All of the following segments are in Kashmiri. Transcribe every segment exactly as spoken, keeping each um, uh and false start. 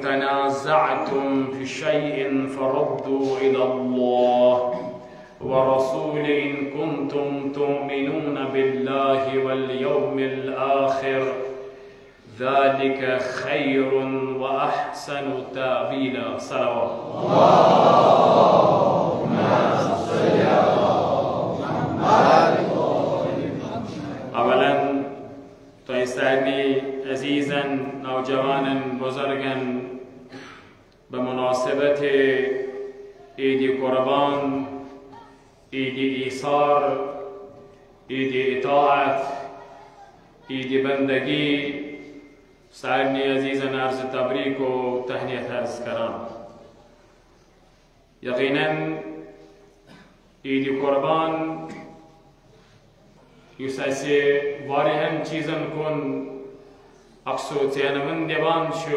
تنازعتم في شيء فردوا إلى الله ورسول إن كنتم تؤمنون بالله واليوم الآخر ذلك خير وأحسن تأويلا. صلوات. اولاً، تۄہہِ سارنٕے عزیزن، نوجوانن، بزرگن بمناسبت عید قربان، عید ایثار، عید اطاعت، عید بندگی، سارنٕے عزیزن عرض تبریک و تہنیت عرض کران۔ یقیناً عید قربان، یُس اسہِ واریاہن چیزن کُن اکھ سُہ ژینوُن دِوان چھُ،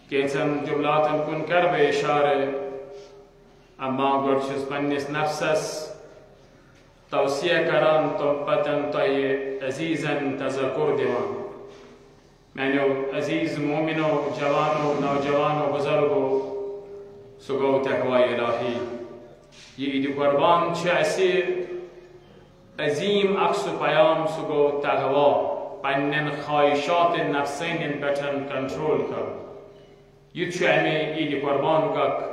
کینٛژن جملاتن کُن کرٕ بہٕ اشارٕ، اما گۄڈٕ چھُس پننِس نفسس توصیہ کران، تہٕ پتن تۄہہِ عزیزن تذکر دِوان۔ میانیو عزیز مومنو، جوانو، نوجوانو، بزرگو، سُہ گوٚو تقوی الہی۔ یہِ عید قربان چھِ اسہِ عظیم اکھ سُہ پیام، سُہ گوٚو تقوی، پننٮ۪ن خواہشات نفسٲنین پٮ۪ٹھ کنٹرول کرُن۔ یہِ چھُ امہِ عید قربانُک اکھ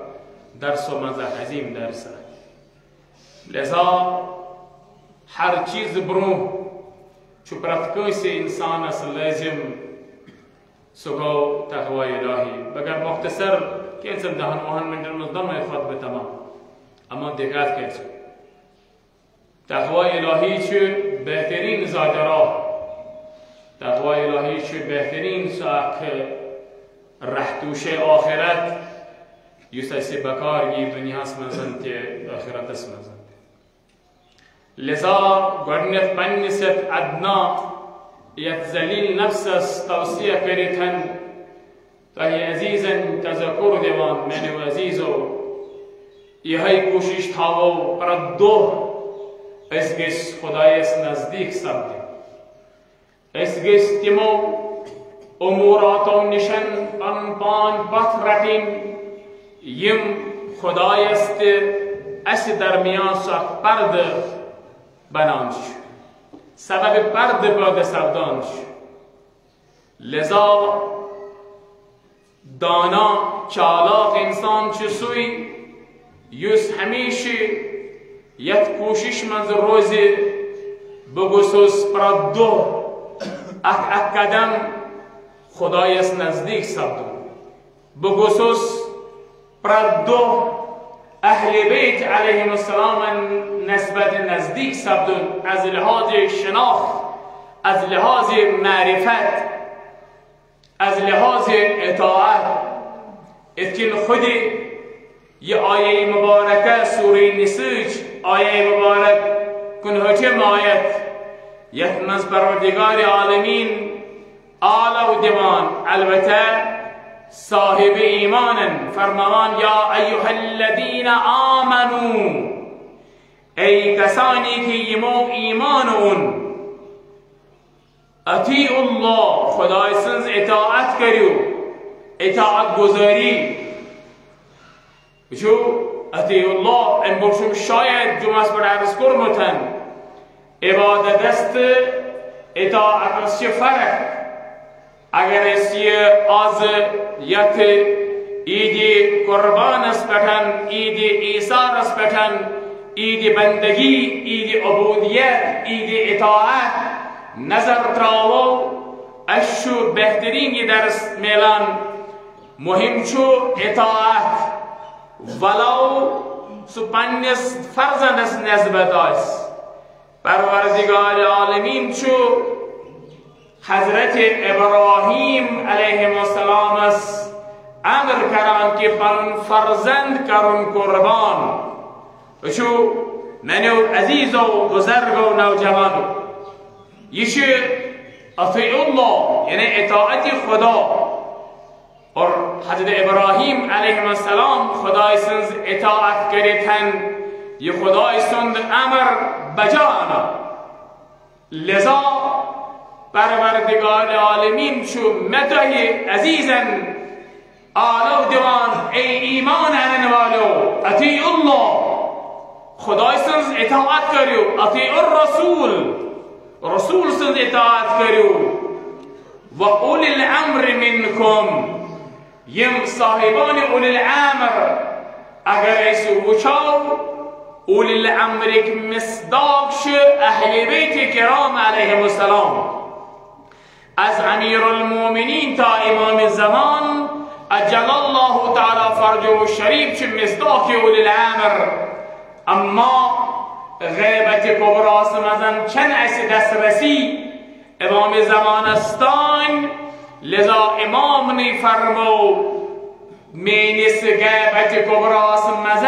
درسو منٛز اکھ عظیم درس اکھ۔ لہذا ہر چیز برونٛہہ چھُ پرٛٮ۪تھ کٲنٛسہِ انسانس لٲزم، سُہ گوٚو تقوی الہی۔ بہٕ کرٕ مختصر کینٛژن دہن وُہن منٹن منٛز دۄنوے خطبہٕ تمام، اما دقت کٔرِو۔ تقوی الہی چھُ بہترین زاد راہ۔ تقوی الہی چھُ بہترین سُہ اکھ رہتوشے آخرت، یُس اسہِ بکار یی دنیاہس منٛز تہِ ٲخرتس منٛز تہِ۔ لہذا گۄڈٕنیتھ پننِس یتھ ادنا، یتھ ذلیل نفسس توصیہ کٔرِتھ تۄہہِ عزیزن تذکر دِوان، میانیو عزیزو، یِہے کوٗشِش تھاوو پرٛٮ۪تھ دۄہ أسۍ گٔژھۍ خۄدایس نزدیٖک سپدٕنۍ۔ أسۍ گٔژھۍ تِمو اموراتو نِشن پنُن پان پتھ رٹٕنۍ، یِم خۄدایس تہٕ اسہِ درمیان سُہ اکھ پردٕ بنان چھِ، سبب پردٕ پٲدٕ سپدان چھِ۔ لہذا دانا، چالاک انسان چھُ سُے، یُس ہمیشہِ یتھ کوٗشش منٛز روزِ، بہٕ گوٚژھُس پرٛٮ۪تھ دۄہ اکھ اکھ قدم خۄدایس نزدیٖک سپدُن۔ بہٕ گوٚژھُس پرٛٮ۪تھ دۄہ اہل بیت علیہم السلامن نسبت نزدیٖک سپدُن، از لحاظ شناخت، از لحاظ معرفت، از لحاظ اطاعت۔ یِتھ کٔنۍ خودِ یہِ آیے مبارکہ سورہ نساءٕچ آیے مبارک کُنہٲٹھِم آیت، یتھ منٛز پروردگار عالمین آلو دِوان، البتہ صاحب ایمانن فرماوان، یا ایھا الذین آمنو، اے کسانی کہ یِمو ایمان اوٚن، اطیعوا اللہ، خدای سٕنٛز اطاعت کٔرِو، اطاعت گزٲری۔ وٕچھِو، اطیعوا اللہ، اَمہِ برٛونٛہہ چھُم شاید جمعس پٮ۪ٹھ عرض کوٚرمُت، عبادتس تہٕ اطاعتس چھِ فرق۔ اگر أسۍ یہِ آز یتھ عید قربانس پٮ۪ٹھ، عید ایثارس پٮ۪ٹھ، عید بندگی، عید عبودیت، عید اطاعت نظر تراوو، اسہِ چھُ بہترین یہِ درس میلان۔ مُہِم چھُ اطاعت، ولو سُہ پننِس فرزندس نسبت آسہِ۔ پروردگار عالمین چھُ حضرت ابراہیم علیہ السلامس امر کران کہ پنُن فرزند کرُن قربان۔ وٕچھِو، میانیو عزیزو، بزرگو، نوجوانو، یہِ چھُ اطیعوا اللہ، یعنی اطاعت خدا۔ اور حضرت ابراہیم علیہ السلام خدای سٕنٛز اطاعت کٔرِتھ یہِ خدای سُنٛد امر بجا انان۔ لہذا پروردگار عالمین چھُ مےٚ تۄہہِ عزیزن آلو دِوان، اے ایمان انن والو، اطیعوا اللہ، خدای سٕنٛز اطاعت کٔرِو، اطیعوا الرسول، رسول سٕنٛز اطاعت کٔرِو، و اولی الامر منکم، یم صاحبان اولی الامر، اگر أسۍ وٕچھو، اولی الامرٕکۍ مصداق چھِ اہل بیت کرام علیہم السلام۔ از امیر المومنین تا امام زمان عجل اللہ تعالی فرجہ الشریف چھِ مصداق اولی الامر۔ اما غیبت کبریس منٛز چھنہٕ اسہِ دسترسی امام زمانس تام، لذا امامنٕے فرمو، میٲنِس غیبت کبریس منٛز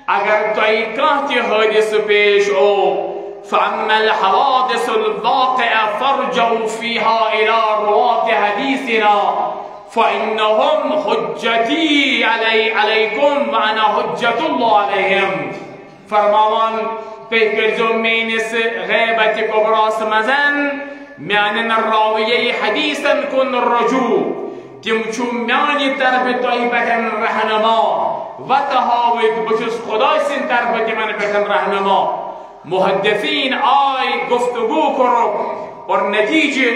اگر تۄہہِ کانٛہہ تہِ حٲدثہٕ پیش او، فاما الحوادث الواقعة فارجعوا فيها إلى رواة حديثنا فإنهم حجتي علي عليكم وأنا حجة الله عليهم۔ فرماوان، تُہۍ کٔرۍزیو میٲنِس غیبت کبریس منٛز میانٮ۪ن راویہ حدیثن کُن رجوع۔ تِم چھُ میانہِ طرفہٕ تۄہہِ پٮ۪ٹھ رہنما، وتہٕ ہاوٕکۍ، بہٕ چھُس خدای سٕنٛدِ طرفہٕ تِمن پٮ۪ٹھ رہنما۔ محدثین آے، گفتگو کوٚرُکھ اور نتیجہ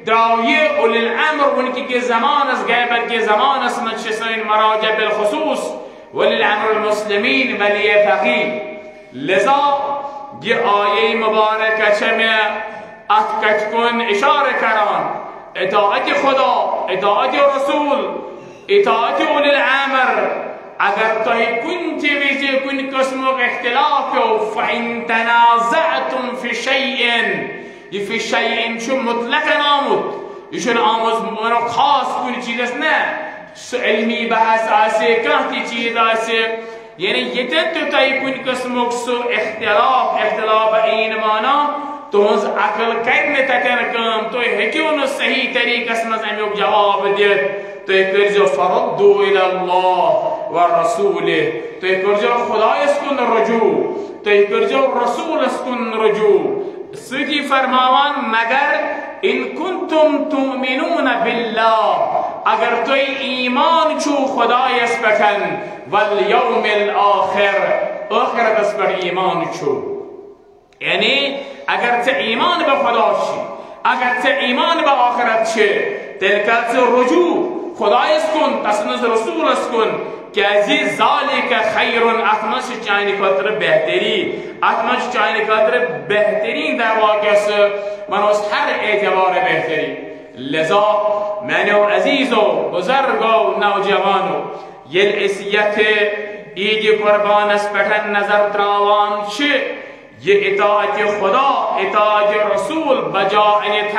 درٛاو یہِ، اولی الامر وٕنکہِ کِس زمانس، غیبت کِس زمانس منٛز چھِ سٲنۍ مراجع بالخصوص ولی الامر المسلمین، ولی فقیہ۔ لذا یہِ آیے مبارکہ چھےٚ مےٚ اتھ کتھِ کُن اشارٕ کران، اطاعت خدا، اطاعت رسول، اطاعت اولی الامر۔ اگر تۄہہِ کُنہِ تہِ وِزِ کُنہِ قٕسمُک اختلاف پیوٚو، فإن تنازعتم في شيء، یہِ في شيء چھُ مطلقاً آمُت، یہِ چھُنہٕ آمُت مطلب خاص کُنہِ چیٖزس نہ، سُہ علمی بحث آسہِ، کانٛہہ تہِ چیٖز آسہِ، یعنی ییٚتٮ۪ن تہِ تۄہہِ کُنہِ قٕسمُک سُہ اختلاف، اختلاف این معنی، تُہنٛز عقل کرِ نہٕ تتٮ۪ن کٲم، تُہۍ ہیٚکِو نہٕ صحیح طریٖقس منٛز امیُک جواب دِتھ، تُہۍ کٔرۍزیو فردوا الی اللہ و رسولہ، تُہۍ کٔرۍزیو خدایس کُن رجوع، تُہۍ کٔرۍزیو رسولس کُن رجوع۔ سۭتی فرماوان، مگر ان کنتم تؤمنون باللہ، اگر تُہۍ ایمان چھُو خدایس پٮ۪ٹھ، والیوم الآخر، ٲخرتس پٮ۪ٹھ ایمان چھُو۔ یعنی اگر ژےٚ ایمان بہ خدا چھُ، اگر ژےٚ ایمان بہ آخرت چھِ، تیٚلہِ کر ژٕ رجوع خدایس کُن، تسٕنٛدِس رسولس کُن، کیازِ ذالک خیر، اتھ منٛز چھِ چانہِ خٲطرٕ بہتری، اتھ منٛز چھِ چانہِ خٲطرٕ بہترین دروازٕ، ونو أسۍ ہر اعتبارٕ بہتری۔ لذا میانیو عزیزو، بزرگو، نوجوانو، ییٚلہِ أسۍ یتھ عید قربانس پٮ۪ٹھ نظر تراوان چھِ، یہِ اطاعت خدا، اطاعت رسول بجا أنِتھ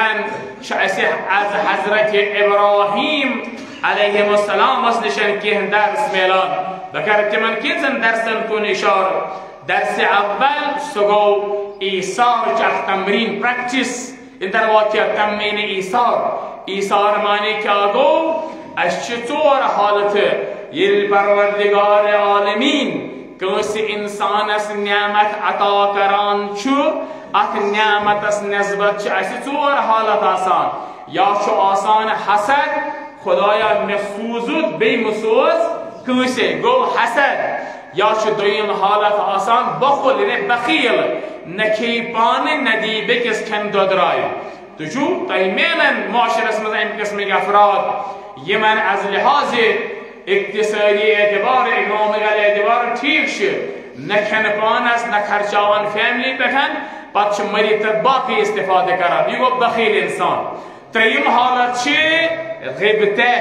چھُ اسہِ از حضرت ابراہیم علیہ السلامس نِش کینٛہہ درس میلان۔ بہٕ کرٕ تِمن کینٛژن درسن کُن اشارٕ۔ درس اول، سُہ گوٚو ایثار چہِ اکھ تمرین، practice۔ اندر واقعہ تمرین ایثار۔ ایثار معنی کیا گوٚو؟ اسہِ چھِ ژور حالتہٕ۔ ییٚلہِ پروردگار عالمین کٲنٛسہِ انسانس نعمت عطا کران چھُ، اتھ نعمتس نسبت چھِ اسہِ ژور حالت آسان۔ یا چھُ آسان حسد، خدایا مےٚ سوٗزُتھ بیٚیہِ مہٕ سوز کٲنٛسے، گوٚو حسد۔ یا چھُ دوٚیِم حالت آسان بخل، یعنی بخیل، نہ کھیٚیہِ پانہٕ نہ دِیہِ بیٚکِس کھٮ۪ن دۄدراے۔ تُہۍ چھُو، تۄہہِ میلن معاشرس منٛز امہِ قٕسمٕکۍ افراد، یِمن از لحاظ اقتصٲدی اعتبار، economical اعتبار ٹھیٖک چھِ، نہ کھٮ۪ن پانس، نہ خرچاون فیملی پٮ۪ٹھ، پتہٕ چھِ مٔرِتھ تہٕ باقٕے استفادٕ کران۔ یہِ گوٚو بخیل انسان۔ ترٛیٚیِم حالت چھِ غبطہ۔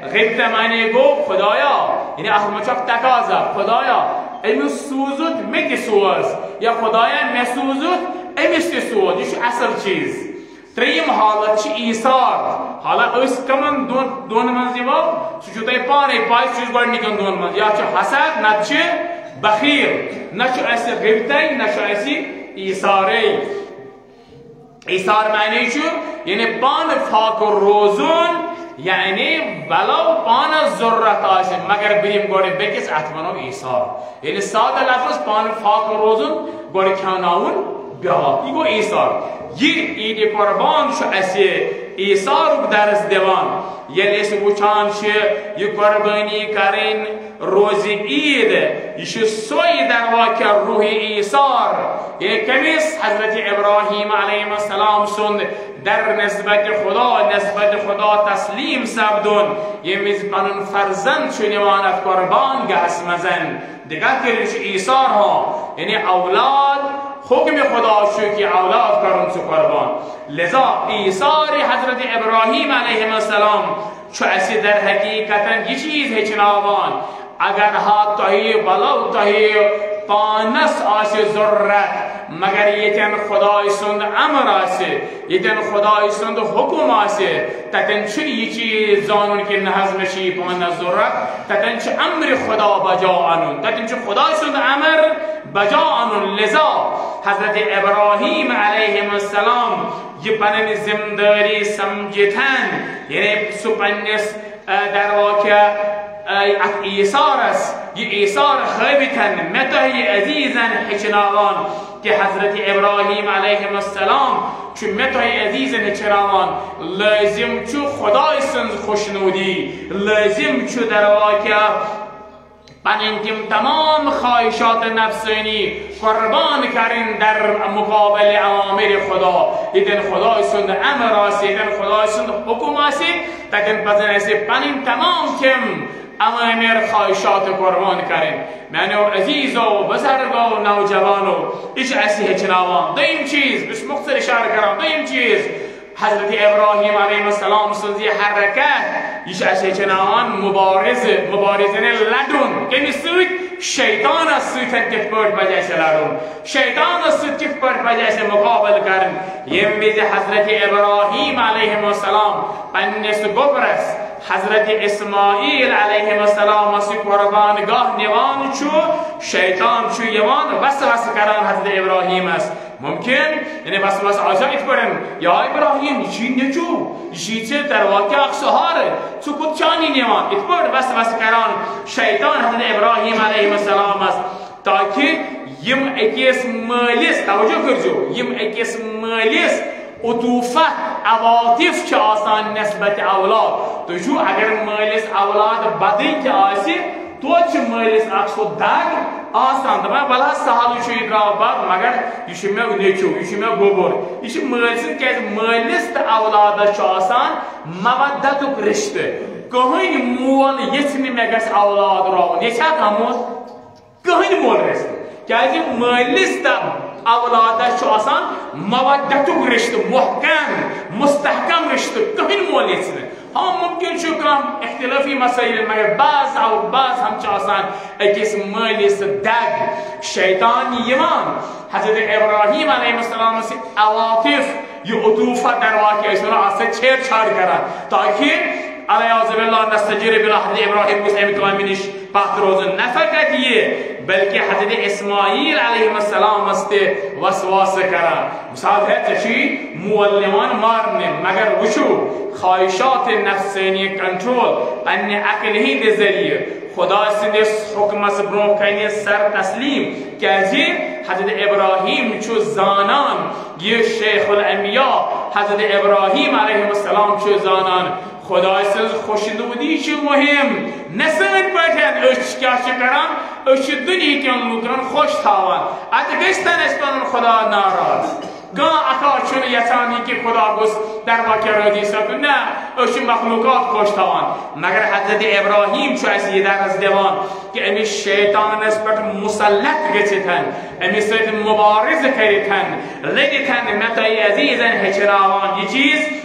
غبطہ معنی گوٚو خدایا، یعنی اتھ منٛز چھُ اکھ تقاضا، خدایا أمِس سوٗزُتھ مےٚ تہِ سوز، یا خدایا مےٚ سوٗزُتھ أمِس تہِ سوز۔ یہِ چھُ اصل چیٖز۔ ترٛیٚیِم حالت چھِ ایثار۔ حالانکہ أسۍ کمن دۄن، دۄن منٛز یِوو، سُہ چھُو تۄہہِ پانے پاے، سُہ چھُ گۄڈنِکٮ۪ن دۄن منٛز۔ یا چھُ حسد، نتہٕ چھِ بخیل، نہ چھُ اسہِ غبطے، نہ چھُ اسہِ ایثارے۔ ایثار معنی چھُ، یعنی پانہٕ فاقہٕ روزُن، یعنی ولو پانس ضرورت آسہِ، مگر بہٕ دِمہٕ گۄڈٕ بیٚکِس، اتھ ونو ایثار۔ یعنی سادٕ لفظ، پانہٕ فاقہٕ روزُن، گۄڈٕ کھیٛاوناوُن بیٛاکھ، یہِ گوٚو ایثار۔ یہِ عیٖدِ قۄربان چھُ اَسہِ ایثارُک درس دِوان۔ ییٚلہِ أسۍ وٕچھان چھِ، یہِ قۄربٲنی کَرٕنۍ روزِ عیٖد، یہِ چھُ سۄے درواقع روحِ ایثار، یعنی کٔمِس؟ حضرت ابراہیم علیہ السلام سُنٛد در نسبت خدا، نسبت خدا تسلیم سپدُن، ییٚمہِ وِزِ پنُن فرزند چھُ نِوان اتھ قربان گاہس منٛز۔ دقت کٔرِو، یہِ چھُ ایثار ہاں، یعنی اولاد حکم خدا چھُ کہ اولاد کرُن چھُ قربان۔ لذا ایثار حضرت ابراہیم علیہ السلام چھُ اَسہِ در حقیقتاً یہِ چیٖز ہیٚچھناوان، اگر ہا تۄہہِ ولو تۄہہِ پانس آسہِ ضرورت، مگر ییٚتٮ۪ن خداے سُنٛد امر آسہِ، ییٚتٮ۪ن خداے سُنٛد حکم آسہِ، تتٮ۪ن چھُنہٕ یہِ چیٖز زانُن کہِ نہ حظ مےٚ چھُ یہِ پانس ضرورت، تتٮ۪ن چھُ امرِ خدا بجا انُن، تتٮ۪ن چھُ خداے سُنٛد امر بجا انُن۔ لذا حضرت ابراہیم علیہ السلام یہِ پنٕنۍ ذمہ دٲری سمجھتھن، یعنی سُہ پننِس، آ، در واقع، آ، اتھ ایثارس، یہِ ایثار ہٲوِتھن مےٚ تۄہہِ عزیزن ہیٚچھناوان کہ حضرت ابراہیم علیہ السلام چھُ مےٚ تۄہہِ عزیزن ہیٚچھناوان، لٲزم چھُ خداے سٕنٛز خۄشنودی، لٲزم چھُ در واقع پنٕنۍ تِم تمام خواہشات نفسٲنی قربان کرٕنۍ در مقابل اوامر خدا۔ ییٚتٮ۪ن خداے سُنٛد امر آسہِ، ییٚتٮ۪ن خداے سُنٛد حکم آسہِ، تتٮ۪ن پزن اسہِ پنٕنۍ تمام تِم اوامر، خواہشات قربان کرٕنۍ۔ میانیو عزیزو، بزرگو، نوجوانو، یہِ چھُ اسہِ ہیٚچھناوان۔ دوٚیِم چیٖز، بہٕ چھُس مختصر اشارٕ کران، دوٚیِم چیٖز، حضرت ابراہیم علیہ السلام سٕنٛز یہِ حرکت، یہِ چھِ اَسہِ ہیٚچھناوان مُبارِزٕ، مُبارِزٕ یعنی لَڑُن۔ کٔمِس سۭتۍ؟ شیطانَس سۭتۍ کِتھ پٲٹھۍ پَزِ اَسہِ لَڑُن، شیطانَس سۭتۍ کِتھ پٲٹھۍ پَزِ اَسہِ مُقابلہٕ کَرُن۔ ییٚمہِ وِزِ حضرت ابراہیم علیہ السلام پنٛنِس گوٚبرَس حضرت اسماعیل علیہ السلامَس یہِ قربان گاہ نِوان چھُ، شیطان چھُ یِوان وسوسہٕ کَران حضرت ابراہیمَس۔ ممکن، یعنی وسوسہٕ آسیو یِتھ پٲٹھۍ، یا ابراہیم، یہِ چھُے نیٚچوٗ، یہِ چھُے ژےٚ در واقع اکھ سہارٕ، ژٕ کوٚت چھان یہِ نِوان؟ یِتھ پٲٹھۍ وسوسہٕ کران شیطان حضرت ابراہیم علیہ السلامس، تاکہِ یِم أکِس مٲلِس، توجہ کٔرزیو، یِم أکِس مٲلِس عطوفت، عواطف چھِ آسان نسبت اولاد۔ تُہۍ چھِو، اگر مٲلِس اولاد بدٕے تہِ آسہِ، توتہِ چھِ مٲلِس اکھ سُہ دگ آسان، دپان، "ولہٕ حظ سہلٕے چھُ، یہِ درٛاو بب، مگر یہِ چھُ مےٚ نیٚچوٗ، یہِ چھُ مےٚ گوٚبُر، یہِ چھُ مٲلۍ سٕنٛدۍ"، کیازِ مٲلِس تہٕ اولادس چھُ آسان مودتُک رِشتہٕ۔ کٕہٕنۍ مول یژھِ نہٕ مےٚ گژھِ اولاد راوُن، یژھِ ہا کانٛہہ مول؟ کٕہٕنۍ مول گژھِ نہٕ، کیازِ مٲلِس تہٕ اولادس چھُ آسان مودتُک رِشتہٕ، محکم، مستحکم رِشتہٕ، کٕہٕنۍ مول یژھِ نہٕ۔ ہاں، ممکن چھُ کانٛہہ اختلافی مسائل، مگر بعض او-، بعض ہم چھِ آسان أکِس مٲلِس دگ، شیطان یِوان حضرت ابراہیم علیہ السلام سٕنٛدۍ عواطف، یہِ عطوفہ در واقع، أسۍ وَنو اَتھ سۭتۍ چھیڑ چھاڑ کران، تاکہ العیاذ باللہ نستجیر باللہ حضرت ابراہیم گوٚژھ اَمہِ کامہِ نِش پتھ روزُن۔ نہ فقط یہِ، بلکہ حضرت اسماعیل علیہ السلامس تہِ وسواسہٕ کران۔ مثال ہے، ژےٚ چھُے مول نِوان مارنہِ، مگر وٕچھِو، خواہشات نفسٲنی کنٹرول پننہِ عقلہِ ہٕنٛدِ ذٔریعہٕ، خدا سٕنٛدِس حُکمس برونٛہہ کنہِ سر تسلیم۔ کیازِ؟ حضرت ابراہیم چھُ زانان، یہِ شیخ الانبیاء حضرت ابراہیم علیہ السلام چھُ زانان، خداے سٕنٛز خۄشنودی چھِ مُہِم، نہ سٲنۍ پٲٹھۍ۔ أسۍ کیٛاہ چھِ کران؟ أسۍ چھِ دُنہِکٮ۪ن لوٗکن خۄش تھاوان۔ اَتہِ گژھِ تن اَسہِ پنُن خدا ناراض۔ کانٛہہ اکھا چھُنہٕ یژھان یہِ کہِ خدا گوٚژھ در واقع رٲضی سپدُن۔ نہ، أسۍ چھِ مخلوقات خۄش تھاوان۔ مگر حضرت ابراہیم چھُ اَسہِ یہِ درس دِوان کہِ أمِس شیطانس پٮ۪ٹھ مسلط گٔژھِتھ، أمِس سۭتۍ مبارزٕ کٔرِتھ، لٔڑِتھ مےٚ تۄہہِ عزیزن ہیٚچھناوان یہِ چیٖز۔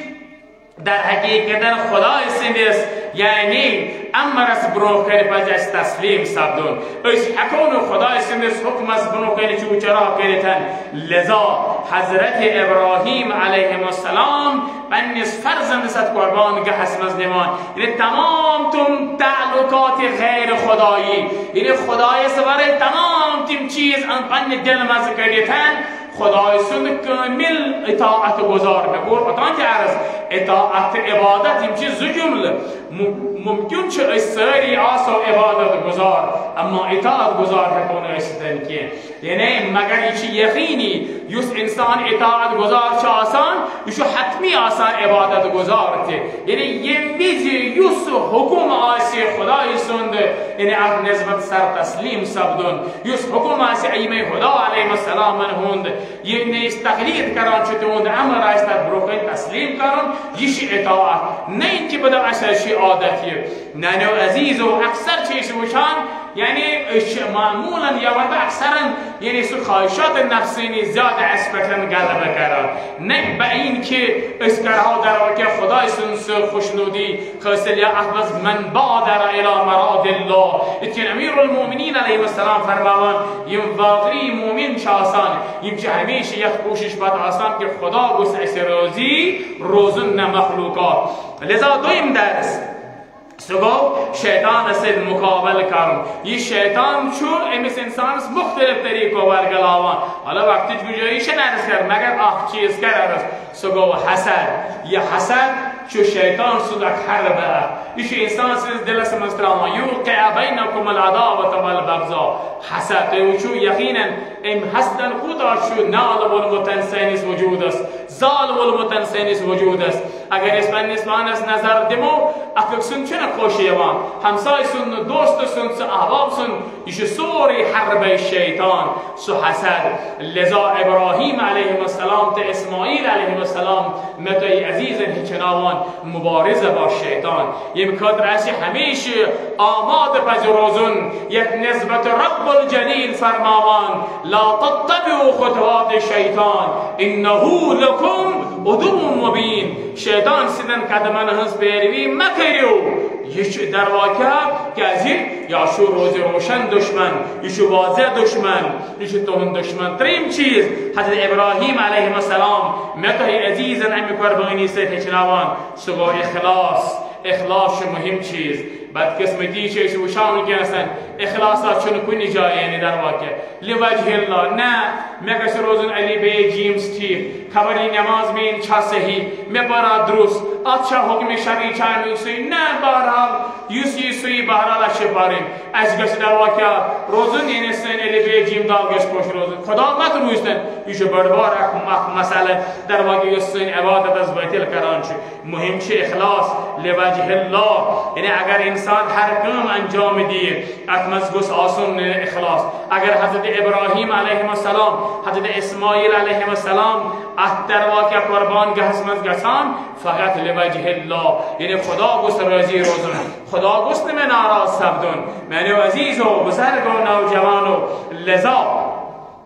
در حقیقت خدای سٕنٛدِس، یعنی امرس برونٛہہ کنہِ پزِ اسہِ تسلیم سپدُن۔ أسۍ ہیٚکو نہٕ خدای سٕنٛدِس حکمس برونٛہہ کنہِ چوٗ چرا کٔرِتھ۔ لذا حضرت ابراہیم علیہ السلام پننِس فرزندس اتھ قربان گاہس منٛز نِوان، یعنی تمام تِم تعلقات غیر خدایی، یعنی خدایس ورٲے تمام تِم چیٖز ان-، پننہِ دلہٕ منٛزٕ کٔڑِتھ، خدای سُنٛد کٲمِل اطاعت گُزار۔ مےٚ کوٚر اوٚتام تہِ عرض، اطاعت تہٕ عبادت، یِم چھِ زٕ جملہٕ۔ مُ-، مُمکِن چھُ أسۍ سٲری آسو عبادت گُزار، اما اطاعت گُزار ہٮ۪کو نہٕ ٲسِتھ کینٛہہ۔ یعنی مگر یہِ چھُ یقینی، یُس انسان اطاعت گُزار چھُ آسان، یہِ چھُ حتمی آسان عبادت گُزار تہِ۔ یعنی ییٚمہِ وِزِ یُس حُکُم آسہِ خۄدایہِ سُنٛد، یعنی اتھ نسبت سر تسلیم سپدُن، یُس حُکُم آسہِ ائمہ ہدا علیہم السلامن ہُنٛد، ییٚمۍ نہٕ أسۍ تقلید کران چھِ، تِہُنٛد امر آسہِ تتھ برونٛہہ کنہِ تسلیم کرُن، یہِ چھِ اطاعت۔ نہ یِم کہِ بہٕ دپہٕ اسہِ حظ چھُ عادت یہِ۔ میانیو عزیزو، اکثر چھِ أسۍ وٕچھان، یعنی أسۍ چھِ معمولاً یا وَنہٕ بہٕ اکثراً، یعنی سُہ خواہشات نفسانی زیادٕ اسہِ پٮ۪ٹھ غلبہٕ کران۔ نہ بہٕ یِم کہِ أسۍ کرہو درو کیٛاہ خۄداے سٕنٛز سُہ خوشنودی حٲصِل یا اتھ منٛز من بادر الی مراد اللہ۔ یِتھ کٔنۍ امیر المومنین علیہ السلام فرماوان، یِم واقعی مومن چھِ آسان، یِم چھِ ہمیشہِ یتھ کوٗشش پتہٕ آسان کہِ خدا گوٚژھ اسہِ رٲضی روزُن نہ مخلوقات۔ لہذا دوٚیِم درس، سُہ گوٚو شیطانس سۭتۍ مُقابلہٕ کرُن۔ یہِ شیطان چھُ أمِس انسانس مُختٔلِف طریٖقو ورگلاوان۔ مطلب، وقتٕچ گُنجٲیِش چھَنہٕ عرض کرٕنۍ، مگر اکھ چیٖز کرِ عرض، سُہ گوٚو حسد۔ یہِ حسد چھُ شیطان سُنٛد اکھ حربہٕ اکھ۔ یہِ چھُ انسان سٕنٛدِس دِلس منٛز ترٛاوان، یوقع بینکم العداوۃ والبغضاء۔ حسد، تُہۍ وٕچھِو یقیناً أمۍ حسدن کوٗتاہ چھُ نال ووٚنمُت سٲنِس وجوٗدس، زال ووٚنمُت سٲنِس وجوٗدس۔ اگر أسۍ پننِس پانس نظر دِمو، اکھ أکۍ سُنٛد چھُنہ خۄش یِوان، ہمساے سُنٛد نہٕ، دوست سُنٛد، سُہ احباب سُنٛد، یہِ چھُ سورُے حربے شیطان، سُہ حسد۔ لہذا ابراہیم علیہ السلام تہٕ اسماعیل علیہ السلام، مےٚ تۄہہِ عزیزن، ہیٚچھناوان مبارزہ با شیطان، ییٚمہِ خٲطرٕ اسہِ ہمیشہِ آمادٕ پزِ روزُن، یتھ نسبت رب الجلیل فرماوان، لا تتبعوا خطوات الشیطان انہ لکم عدو مبین۔ شیطان سٕنٛدٮ۪ن قدمن ہٕنٛز پیروی مہ کٔرِو۔ یہِ چھُ درواقعہ، کیازِ یہِ چھُ روزِ روشن دشمن، یہِ چھُ واضح دشمن، یہِ چھُ تُہُنٛد دشمن۔ ترٛیٚیِم چیٖز، حضرت ابراہیم علیہ السلام، مےٚ تۄہہِ عزیزن، امہِ قربٲنی سۭتۍ ہیٚچھناوان، سُہ گوٚو اخلاص۔ اخلاص چھُ مُہِم چیٖز۔ بدقسمتی چھِ أسۍ وٕچھان وٕنکیٚنس، اخلاص چھُنہٕ کُنہِ جایہِ، یعنی درواقعہ لِوَجْهِ اللَّهِ، نہ، مےٚ گژھِ روزُن الف بے جیمس ٹھیٖک، خبر یہِ نٮ۪ماز میٛٲنۍ چھا صحیح، مےٚ پَرا درُست، اَتھ چھا حُکمِ شرعی چھا اَمیُک صحیح؟ نہ، بہرحال، یُس یہِ صحیح، بہرحال، اَسہِ چھِ پَرٕنۍ۔ اَسہِ گژھِ درواقعہ روزُن، یعنی سٲنۍ الف بے جیم دال گژھِ خۄش روزُن۔ خدا مت روٗزتَن، یہِ چھُ بٔڑ بار اکھ، اکھ مسئلہٕ، درواقعہ یُس سٲنۍ عبادت اَسہِ بٲطِل کران چھُ۔ مُہِم چھِ اخلاص لِوَجْهِ اللَّهِ، یعنی اگر انسان ہر کٲم انجام دِیہِ، اتھ منٛز گوٚژھ آسُن اخلاص۔ اگر حضرت ابراہیم علیہ السلام، حضرت اسماعیل علیہ السلام اتھ درواقعہ قربان گاہس منٛز گژھان، فقط لِوَجْهِ اللَّهِ، یعنی خدا گوٚژھ رٲضی روزُن، خدا گوٚژھ نہٕ مےٚ ناراض سپدُن۔ میانیو عزیزو، بزرگو، نوجوانو، لہذا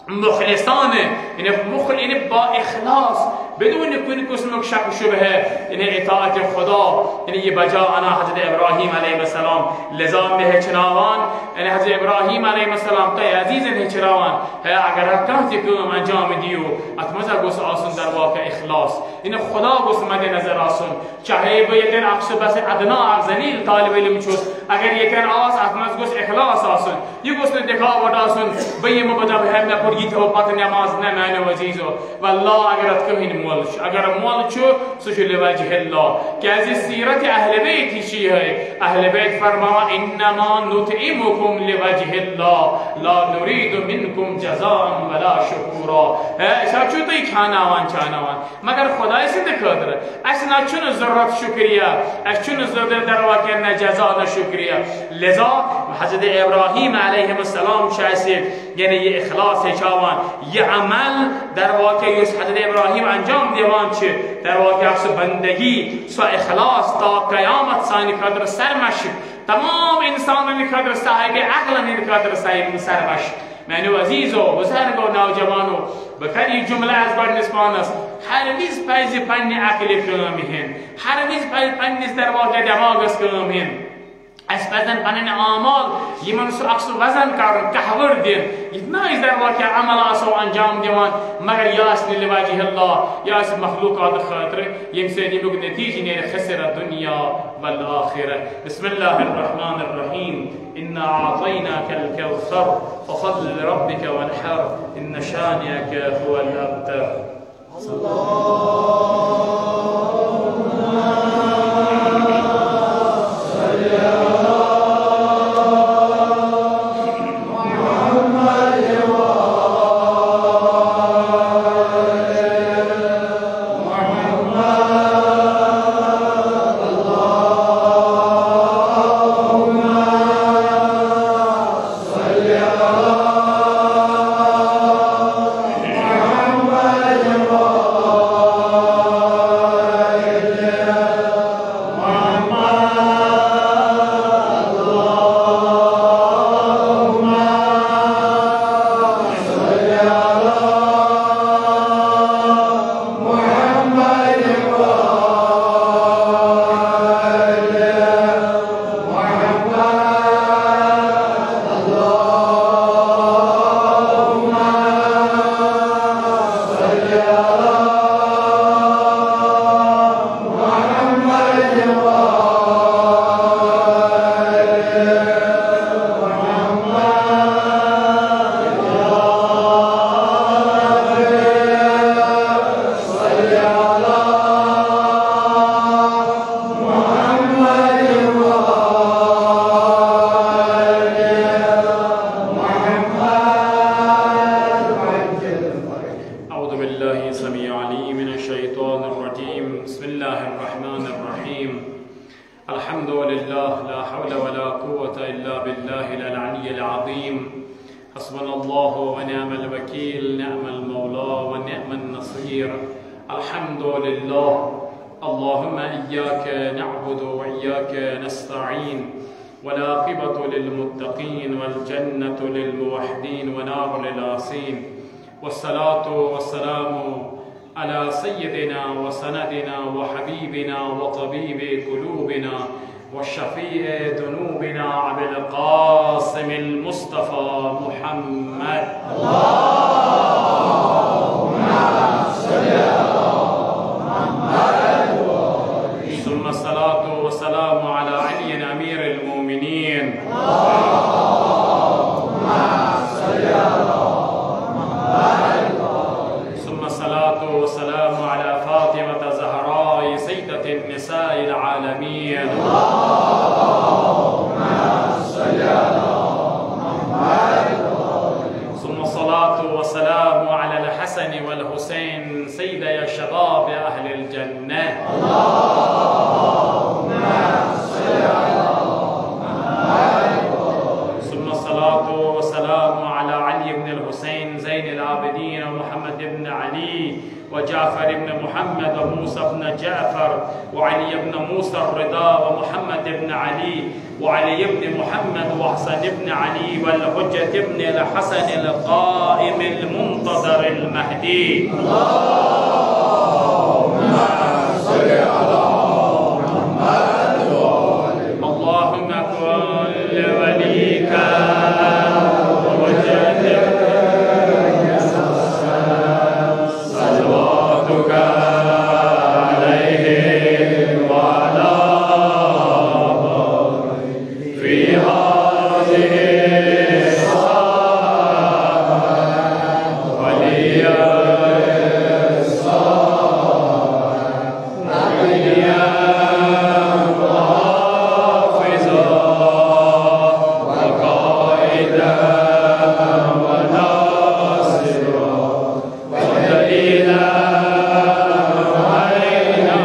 مخلصانہ، یعنی مخل-، یعنی با اخلاص، بدون کُنہِ قسمُک شک شبہ، یعنی اطاعت خدا، یعنی یہِ بجا انا حضرت ابراہیم علیہ السلام۔ لہذا مےٚ ہیٚچھناوان، یعنی حضرت ابراہیم علیہ السلام تۄہہِ عزیزن ہیٚچھناوان، ہے، اگر اَتھ کانٛہہ تہِ کٲم انجام دِیِو، اتھ منٛز گوٚژھ آسُن درواقع اخلاص، یعنی خدا گوٚژھ مد نظر آسُن۔ چاہے بہٕ ییٚتٮ۪ن اکھ سُہ بس ادنا اکھ ذلیل طالب علم چھُس، اگر ییٚتٮ۪ن آس، اتھ منٛز گوٚژھ اخلاص آسُن۔ یہِ گوٚژھ نہٕ دِکھاوٹ آسُن، بہٕ یِمہٕ، بہٕ دَپہٕ، ہے، مےٚ پوٚر یہِ تہِ ہو پَتہٕ نٮ۪ماز۔ نہ، میٛانیو عزیٖزو، واللہ، اگر اَتھ کٕہٕنۍ مۄل چھُ، اگر مۄل چھُ، سُہ چھُ لِوَجْهِ اللَّهِ۔ کیٛازِ سیٖرت اہلِ بیت تہِ چھِ یِہوٚے۔ اہلِ بیت فرماوان، "انما نطعمکم لوجہ اللہ لا نرید منکم جزاء ولا شکورا۔" ہے، أسۍ حظ چھِو تُہۍ کھیٛاناوان، چاناوان۔ مگر خدای سٕنٛدِ خٲطرٕ، اَسہِ نہ چھُنہٕ ضروٗرت شُکریہ، اَسہِ چھُنہٕ ضروٗرت درواقع نہ جزا نہ شُکریہ۔ لہذا حضرت ابراہیم علیہ السلام چھُ اَسہِ، یعنی، یہِ اخلاص ہیٚچھاوان، یہِ عمل درواقع یُس حضرت ابراہیم انجام دِوان چھِ، درواقع اکھ سُہ بندگی، سۄ اخلاص تا قیامت سانہِ خٲطرٕ سرمشق، تمام انسانن خٲطرٕ، صاحب عقلن ہٕنٛدِ خٲطرٕ سر-، سرمشق۔ میانیو عزیزو، بزرگو، نوجوانو، بہٕ کرٕ یہِ جملہٕ از گۄڈٕنِس پانس۔ ہر وِزِ پزِ پننہِ عقلہِ کٲم ہیٚنۍ، ہر وِزِ پزِ پننِس درواقع دٮ۪ماغس کٲم ہیٚنۍ۔ اسہِ پزن پنٕنۍ اعمال، یِمن سُہ اکھ سُہ وزن کرُن، کہوٕر دِنۍ۔ یِتھ نہ أسۍ درواقع عمل آسو انجام دِوان، مگر یہِ آسہِ نہٕ لِوَجْهِ اللہ، یہِ آسہِ مخلوقات خٲطرٕ، ییٚمہِ سۭتۍ ییٚمیُک نتیجہٕ نیرِ خسر الدنیا والآخرہ۔ بسم اللہ الرحمن الرحیم۔ إنا أعطيناك الكوثر فصل لربك وانحر إن شانئك هو الأبتر۔ الحمد لله، لا حول ولا قوة إلا بالله العلي العظيم. حسبنا الله ونعم الوكيل، نعم المولى ونعم النصير. الحمد لله. اللهم إياك نعبد وإياك نستعين، والعاقبة للمتقين، والجنة للموحدين، ونار للعاصين. والصلاة والسلام على سيدنا وسندنا وحبيبنا وطبيب قلوبنا وشفيع ذنوبنا أبي القاسم المصطفى محمد. ثم الصلاة والسلام على علي أمير المؤمنين. ثم الصلاة والسلام على فاطمة الزهراء سيدة النساء العالمين. ثم الصلاة والسلام على الحسن والحسين سيدي شباب أهل الجنة. ثم الصلاة والسلام على علي بن الحسين زين العابدين ومحمد بن علي وجعفر بن محمد وموسى بن جعفر وعلي بن موسى الرضا ومحمد بن علي وعلي بن محمد وحسن بن علي والحجة بن الحسن القائم المنتظر المهدي. اللهم كن لوليك وجدك صلواتك عليه وعلى آله في هذه الساعة وليا الساعة نبيا وحافظا وقائدا وناصرا ودليلا وعينا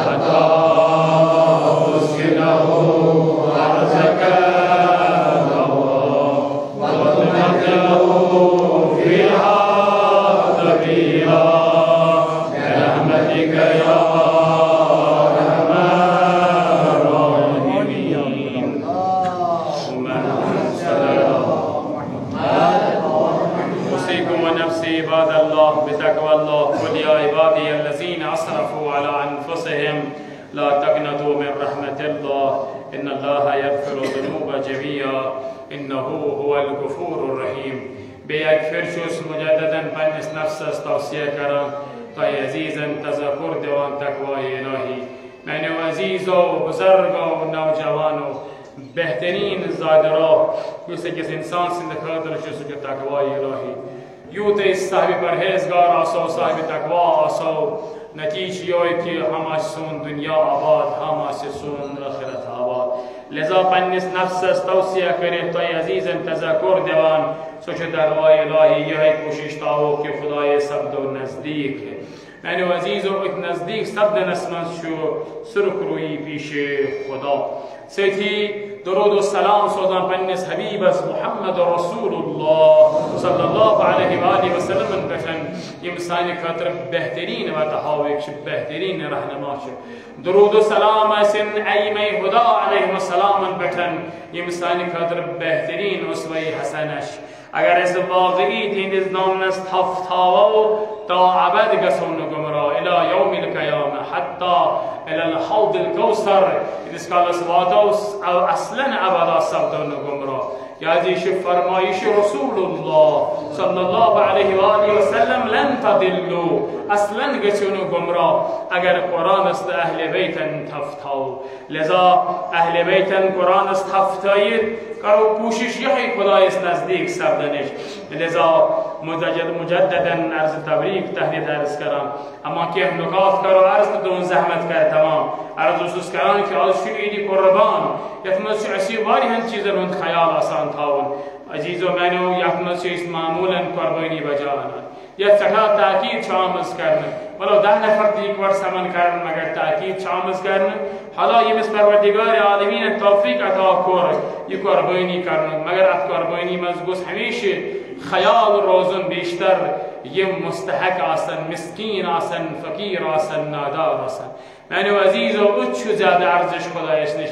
حتى تسكنه أرضك طوعا وتمتعه فيها سبيلا برحمتك يا أرحم الراحمين. اللهم صل على محمد. أوصيكم ونفسي عباد الله بتقوى الله. قل يا عبادي الذين أسرفوا على أنفسهم لا تقنطوا من رحمة الله إن الله يغفر الذنوب جميعا إنه هو الغفور الرحيم. بیٚیہِ اَکہِ پھِرِ چھُس مُجددن پننِس نفسس توصیہ کران، تۄہہِ عزیزن تذکر دِوان تقوی الٰہی۔ میانیو عزیزو، بزرگو، نوجوانو، بہترین زادِ راہ یُس أکِس انسان سٕنٛدِ خٲطرٕ چھُ، سُہ چھُ تقوی الٰہی۔ یوٗت أسۍ صاحبِ پرہیزگار آسو، صاحبِ تقوی آسو، نتیجہٕ چھُ یِہوٚے کہِ ہم آسہِ سون دُنیا آباد، ہم آسہِ سون ٲخرت آباد۔ لہذا پننِس نفسس توصیہ کٔرِتھ تۄہہِ عزیزن تذکر دِوان، سُہ چھُ تقوی الٰہی، یِہوٚے کوٗشِش تھاوو کہِ خدایس سپدو نزدیٖک۔ میانیو عزیزو، أتھۍ نزدیٖک سپدنس منٛز چھُ سُرخ رویی پیش خدا۔ سۭتی درود و سلام سوزان پننِس حبیبس محمد رسول اللہ صلی اللہ علیہ وآلہ وسلمن پٮ۪ٹھ، یِم سانہِ خٲطرٕ بہترین وتہٕ ہاوٕکۍ چھِ، بہترین رہنما چھِ۔ درود و سلام ٲسِن ائمہ ہدی علیہم السلامن پٮ۪ٹھ، یِم سانہِ خٲطرٕ بہترین اسوہ حسنہ چھِ۔ اگر أسۍ واقعی تِہنٛدِس دامنس تھپھ تھاوو، تا ابد گژھو نہٕ گمراہ، الی یوم القیامہ، حتی الی الحوض الکوثر، ییٖتِس کالس واتو، س-، اصلاً ابدا سپدو نہٕ گمراہ۔ کیازِ یہِ چھُ فرمٲیِش رسول اللہ صلی اللہ علیہ وآلہ وسلم، لن تضلوا، اصلاً گژھِو نہٕ گمراہ اگر قرآنس تہٕ اہل بیتن تھپھ تھاوو۔ لہذا اہل بیتن قرآنس تھپھ تھٲیِتھ کرو کوٗشِش یِہوٚے خدایس نزدیٖک سپدنٕچ۔ لہذا مجدد-، مجددن عرض تبریک، تہنیت عرض کران، اما کینٛہہ نکات کرو عرض تہٕ تُہنٛز زحمت کرِ تمام۔ عرض اوسُس کران کہِ آز چھُ عیٖدِ قربان، یتھ منٛز چھُ اَسہِ واریاہن چیٖزن ہُنٛد خیال آسان تھاوُن۔ عزیزو میانیو، یتھ منٛز چھِ أسۍ معمولاً قربٲنی بچاوان۔ یتھ سٮ۪ٹھاہ تاکید چھِ آمٕژ کرنہٕ۔ مطلب، دَہ نفر تہِ یِکوٹہٕ سمن کرن، مگر تاکید چھِ آمٕژ کرنہٕ۔ حالانکہ ییٚمِس پروردگار عالمین توفیق عطا کوٚر یہِ قربٲنی کرنُک، مگر اتھ قربٲنی منٛز گوٚژھ ہمیشہِ خیال روزُن، بیشتر یِم مستحق آسن، مسکین آسن، فقیر آسن، نادار آسن۔ میانیو عزیزو، أتھۍ چھُ زیادٕ ارزش خدایس نِش۔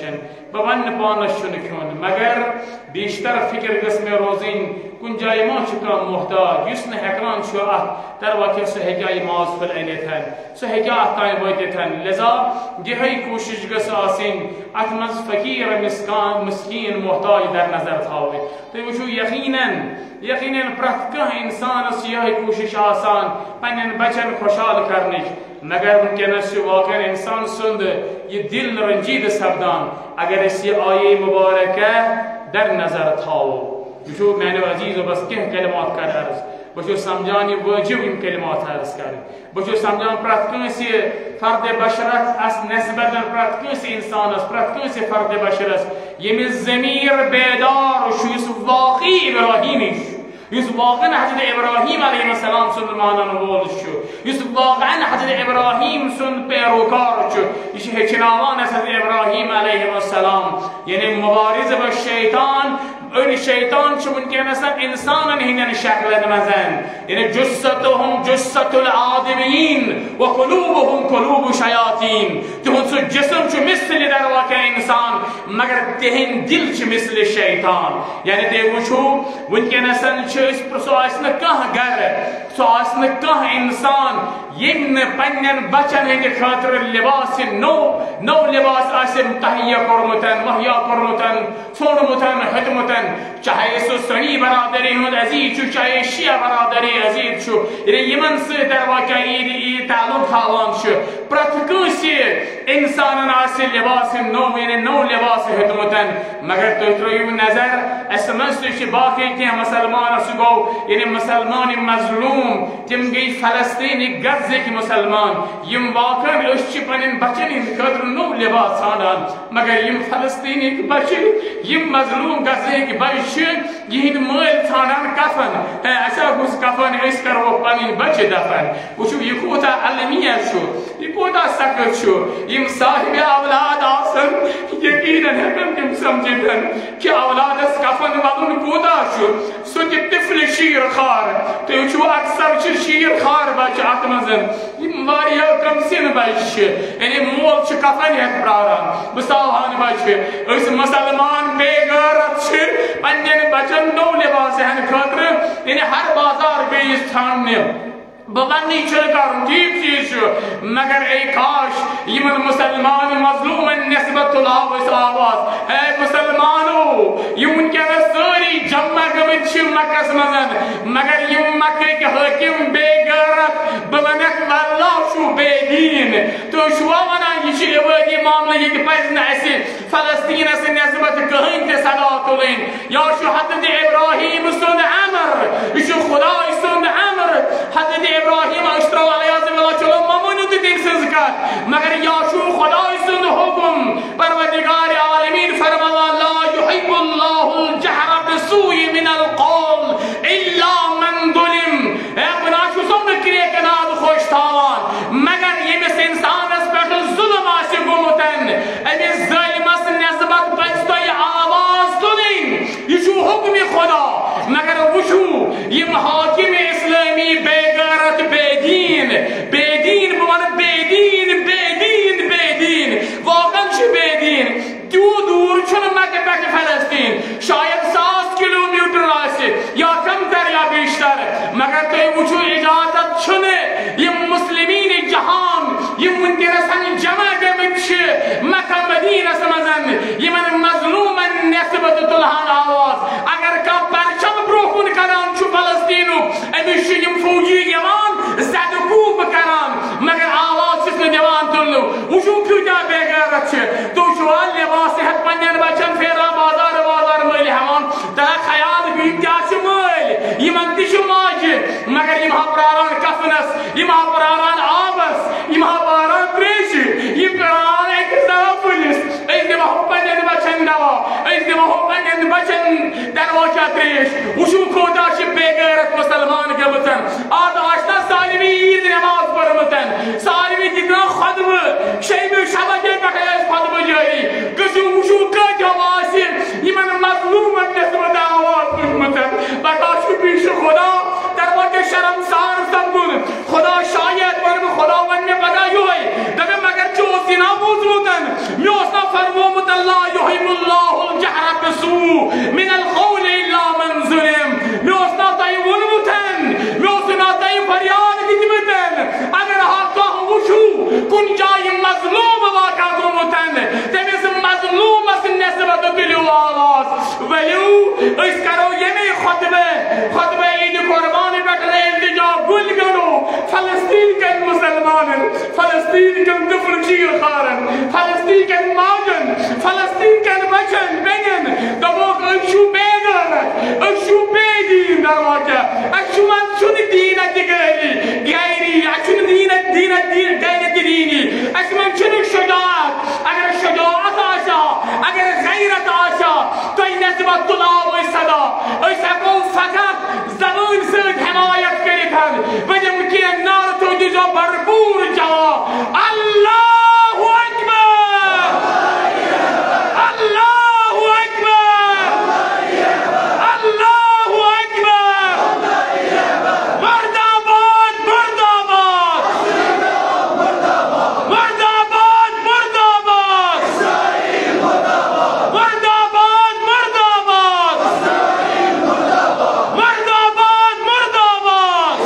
بہٕ ونہٕ نہٕ پانس چھُنہٕ کھیوٚن، مگر بیشتر فکر گٔژھ مےٚ روزٕنۍ، کُنہِ جایہِ ما چھُ کانٛہہ محتاج یُس نہٕ ہٮ۪کان چھُ اتھ، در واقع سُہ ہیٚکہِ ہا یہِ ماز پھوٚل أنِتھ، سُہ ہیٚکہِ ہا اتھ تام وٲتِتھ۔ لہذا یِہے کوٗشش گٔژھ آسٕنۍ، اتھ منٛز فقیر، مسکان، مسکین، محتاج در نظر تھاوٕنۍ۔ تُہۍ وٕچھِو، یقیناً، یقیناً پرٛٮ۪تھ کانٛہہ انسانس چھِ یِہے کوٗشش آسان پننٮ۪ن بچن خۄشحال کرنٕچ۔ مگر وٕنکیٚنَس چھُ واقعاً اِنسان سُنٛد یہِ دِل رنجیدٕ سپدان، اگر أسۍ یہِ آیے مبارکہ در نظر تھاوو۔ وٕچھِو میانیو عزیزو، بس کینٛہہ کلمات کر عرض۔ بہٕ چھُس سمجھان یہِ وٲجِب یِم کلمات عرض کرٕنۍ۔ بہٕ چھُس سمجھان پرٛٮ۪تھ کٲنٛسہِ فرد بشرس نسبتاً، پرٛٮ۪تھ کٲنٛسہِ اِنسانس، پرٛٮ۪تھ کٲنٛسہِ فرد بشرس، ییٚمِس ضمیٖر بیدار چھُ، یُس واقعی ابراہیمی چھُ، یُس واقعاً حضرت ابراہیم علیہ السلام سُنٛد مانن وول چھُ، یُس واقعاً حضرت ابراہیم سُنٛد پیروکار چھُ، یہِ چھُ ہیٚچھناوان اَسہِ حضرت ابراہیم علیہ السلام، یعنی مبارز و شیطان، أڑۍ شیطان چھِ وٕنکیٚنَس اِنسانَن ہٕنٛدٮ۪ن شکلن منٛز، یعنی جثتهم جثة الآدميين وقلوبهم قلوب الشياطين، تِہُنٛد سُہ جسم چھُ مثل در واقع اِنسان، مگر تِہِنٛدۍ دِل چھِ مثل شیطان۔ یعنی تُہۍ وٕچھِو، وٕنکیٚنَس چھِ أسۍ، سُہ آسہِ نہٕ کانٛہہ گرٕ، سُہ آسہِ نہٕ کانٛہہ اِنسان، ییٚمۍ نہٕ پننٮ۪ن بچن ہٕنٛدِ خٲطرٕ لباس نوٚو، نوٚو لباس آسہِ مہیا کوٚرمُت، مہیا کوٚرمُت، ژھونمُت، ہیوٚتمُت۔ چاہے سُہ سنی برادری ہُنٛد عزیز چھُ، چاہے شیعہ برادری عزیز چھُ، یعنی یِمن سۭتۍ در واقع عیٖد عیٖد تعلق تھاوان چھُ، پرٛٮ۪تھ کٲنٛسہِ اِنسانن آسہِ لباس نوٚو، یعنی نوٚو لباس ہیوٚتمُت۔ مگر تُہۍ ترٲیِو نظر، اَسہِ منٛز تہِ چھِ باقٕے کینٛہہ مُسلمان، سُہ گوٚو یعنی مُسلمان یِم مظلوٗم، تِم گٔے فلسطیٖنٕکۍ، غزٕکۍ مُسلمان، یِم واقعاً أسۍ چھِ پنٕنٮ۪ن بچن ہٕنٛدِ خٲطرٕ نوٚو لباس ژھانڈان، مگر یِم فلسطیٖنٕکۍ بچہِ، یِم مظلوٗم غزٕکۍ بچہِ چھِ، یِہِنٛدۍ مٲلۍ ژھانڈان کفن۔ ہے، اَسہِ ہا گوٚژھ کفن، أسۍ کرہوکھ پنٕنۍ بچہِ دفن۔ وٕچھِو، یہِ کوٗتاہ المیہ چھُ، یہِ کوٗتاہ سخت چھُ۔ یِم صاحب اولاد آسن، یقیناً ہٮ۪کن تِم سمجھِتھ کہِ اولادس کفن ولُن کوٗتاہ چھُ۔ سُہ تہِ طفل شیٖر خار۔ تُہۍ وٕچھِو، اکثر چھِ شیٖر خار بچہِ اتھ منٛز۔ یِم واریاہ کم سِن بچہِ چھِ، یعنی مول چھُ کفن ہٮ۪تھ پراران، بہٕ ژاوہا نہٕ بچہِ۔ أسۍ مُسلمان بے غیرت چھِ پننٮ۪ن بچن نوٚو لباس ہٮ۪نہٕ خٲطرٕ، یعنی ہر بازار بیٚیِس ژھانڈنہِ۔ بہٕ وننٕے چھُنہٕ کرُن، ٹھیٖک چیٖز چھُ، مگر اے کاش، یِمن مُسلمان مظلوٗمن نسبت تُلہاو أسۍ آواز۔ اے مُسلمانو، یِم وٕنکیٚنس سٲری جمع گٔمٕتۍ چھِ مکس منٛز، مگر یِم مکٕکۍ حٲکِم بے غیرت، بہٕ ونکھ، واللہ چھُو بے دیٖن۔ تُہۍ چھُوا ونان، یہِ چھُ عبٲدی معاملہٕ، ییٚتہِ پزِ نہٕ اَسہِ فلسطینس نسبت کٕہٕنۍ تہِ صدا تُلٕنۍ؟ یا چھُ حضرت ابراہیم سُنٛد امر، یہِ چھُ خداے سُنٛد امر۔ حضرت ابراہیم، أسۍ ترٛاوو، العیاذ باللہ، چلو، مہ مٲنِو تُہۍ تٔمۍ سٕنٛز کتھ، مگر یا چھُ خداے سُنٛد حُکُم؟ پروردگار عالمین فرماوان، لا یحب اللہ الجہر بالسوء من القول الا من ظلم۔ اے، بہٕ نہ چھُسو نہٕ کرٛیکہٕ ناد خۄش تھاوان، مگر ییٚمِس اِنسانس پٮ۪ٹھ ظُلم آسہِ گوٚمُت، أمِس ظٲلمس نسبت پزِ تۄہہِ آواز تُلٕنۍ۔ یہِ چھُ حُکمِ خدا۔ مگر وٕچھِو، یِم حاکم اسلٲمی بے غیرت، بے دیٖن، بے دیٖن، بہٕ ونہٕ بے دیٖن، بے دیٖن، بے دیٖن، واقعاً چھِ بے دیٖن۔ پننٮ۪ن بچن دوا، أسۍ دِمو پننٮ۪ن بچن دروازہ تریش۔ وٕچھِو کوٗتاہ چھِ بے غیرت مسلمان گٔمٕژن۔ آز آسہِ نا سالمی عید نماز پٔرمٕژن، سالمی دِتن خطبہٕ، شیٚیہِ شبکے پٮ۪ٹھے ٲسۍ خطبہٕ جٲری۔ گٔژھِو وٕچھِو کۭتیو آسہِ یِمن مظلوٗمن نسبت آواز تُجمٕژن۔ پتہ چھُ پیش خدا، دروازہ شرم سان سپدُن۔ خدا شاید وَنہٕ بہٕ، خدا وَنہِ مےٚ پگاہ یِہوٚے، دَپہِ، مگر ژےٚ اوس یہِ نا بوٗزمُت، مےٚ اوس نا فرمومُت، لا یحب اللہ الجہر بالسوء من القول الا من ظلم۔ مےٚ اوس نا تۄہہِ ووٚنمُت، مےٚ اوس نا تۄہہِ فریاد دِتمُت، اگر ہا کانٛہہ وٕچھِو کُنہِ جایہِ مظلوٗم واقع گوٚمُت، تٔمِس مظلوٗمس نسبت تُلِو آواز۔ ؤلِو، أسۍ کرو ییٚمے خطبہٕ، خطبہٕ عید قربان پٮ۪ٹھ التجا گُلۍ گنڈو فلسطین کٮ۪ن مسلمانن، فلسطین کٮ۪ن طفل چیٖر خارن، فلسطین کٮ۪ن ماجن، فلسطین کٮ۪ن بچن، بیٚنٮ۪ن۔ دوٚپُکھ، أسۍ چھِو بے غیرت، أسۍ چھِو بے دیٖن، دروازہ، اَسہِ چھُ وۄنۍ چھُنہٕ دیٖنہ تہِ غیری، غیری، اَسہِ چھُنہٕ دیٖنہ، دیٖنہ، دیٖن، غیرت تہِ دیٖنی، اَسہِ منٛز چھُنہٕ شجاعت۔ اگر شجاعت آسہِ ہا، اگر غیرت آسہِ ہا، تۄہہِ نسبت تُلاو أسۍ صدا۔ أسۍ ہٮ۪کو فقط زبٲنۍ سۭتۍ حمایت کٔرِتھ۔ بہٕ دِمہٕ کینٛہہ نعرٕ، تُہۍ دیٖزیو بھرپوٗر جواب۔ اللہ اکبر! اللہ اکبر! اللہ اکبر! مردہ باد، مردہ باد! مردہ باد، مردہ باد! مردہ باد، مردہ باد! مردہ باد، مردہ باد!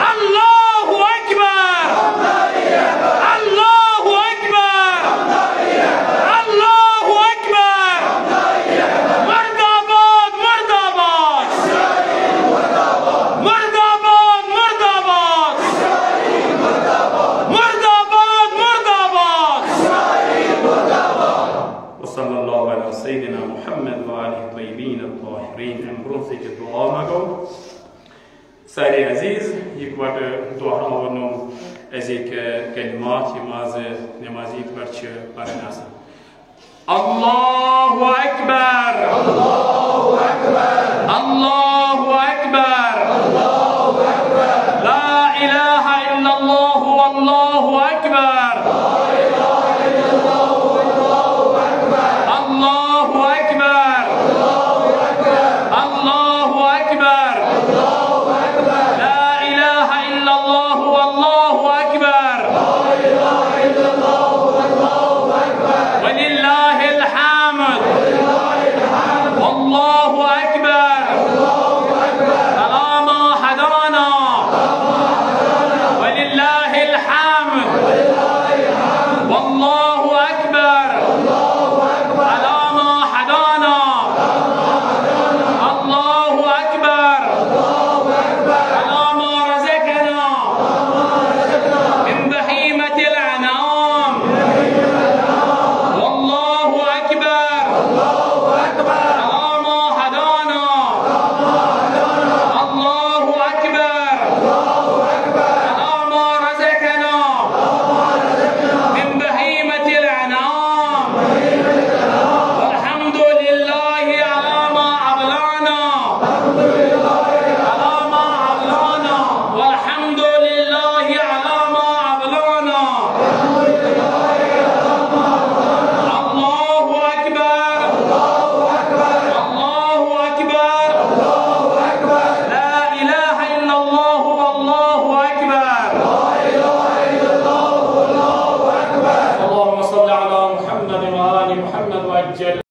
اللہ اکبر! اللہ اکبر! اللہ اکبر! مردہ باد، مردہ باد! مردہ باد، مردہ باد! مردہ باد، مردہ باد! وصلی اللہ علی سیدنا محمد و آلہ الطیبین الطاہرین۔ امہِ برونٛہہ زِ کہِ دعا منٛگو، سارے عزیز، یکوٹہٕ دہراونو أزِکۍ کلمات، یِم آز نماز عید پٮ۪ٹھ چھِ پرٕنۍ آسان۔ اللہ اکبر! اللہ اکبر! لا الہ الا اللہ واللہ اکبر! اللہ اکبر! اللہ اکبر! لا الہ الا اللہ واللہ اکبر! وللہ الحمد! واللہ اکبر! علی ما ہدانا! وللہ الحمد! واللہ اکبر! علی ما ہدانا! اللہ اکبر! علی ما رزقنا! من بهيمة الأنعام. والله أكبر. على ما هدانا. الله أكبر. على ما رزقنا. من بهيمة الأنعام. والحمد لله على ما أبلانا. على ما أبلانا. والحمد لله على ما أبلانا. الله أكبر. الله أكبر. لا إله إلا الله والله أكبر. اللهم صل على محمد وآل محمد وعجل